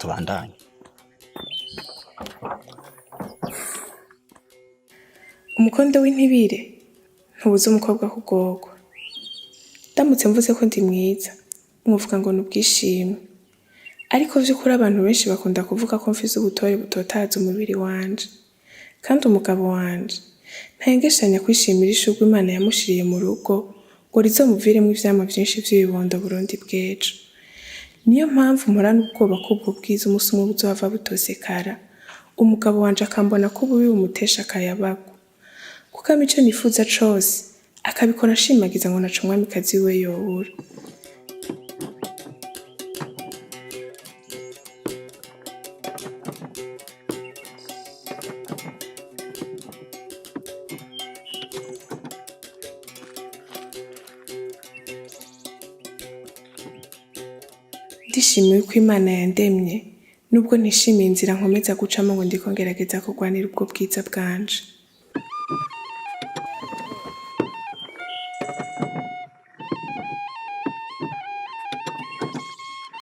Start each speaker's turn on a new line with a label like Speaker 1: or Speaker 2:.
Speaker 1: Tubandanye.
Speaker 2: Umukondo w'intibire ntubuza umukobwa kugorwa. Ndamutse mvuze ko ndi mwiza, mwovuga ngo ni ubwishime. Ariko vy'ukuri abantu benshi bakunda kuvuga ko mfise ubutore butotahaza umubiri wanje. Kandi umugabo wanje ntahengeshanya kwishimira ishurwe Imana yamushiriye mu rugo ngo rizomuviremwo ivyamwa vyinshi vy'ibibondo Burundi bw'ejo. Niyo mpamvu mporana ubwoba ko ubwo bwiza umusi umwe buzohava butosekara, umugabo wanje akambona ko ububi bumutesha akayabagu. Kuko ampa ico nifuza cose, akabikora anshimagiza ngo ntaco umwamikazi wiwe yobura. Ndishimiye uko Imana yandemye, nubwo ntishimiye inzira nkomeza gucamo ngo ndiko ngerageza kurwanira ubwo bwiza bwanje.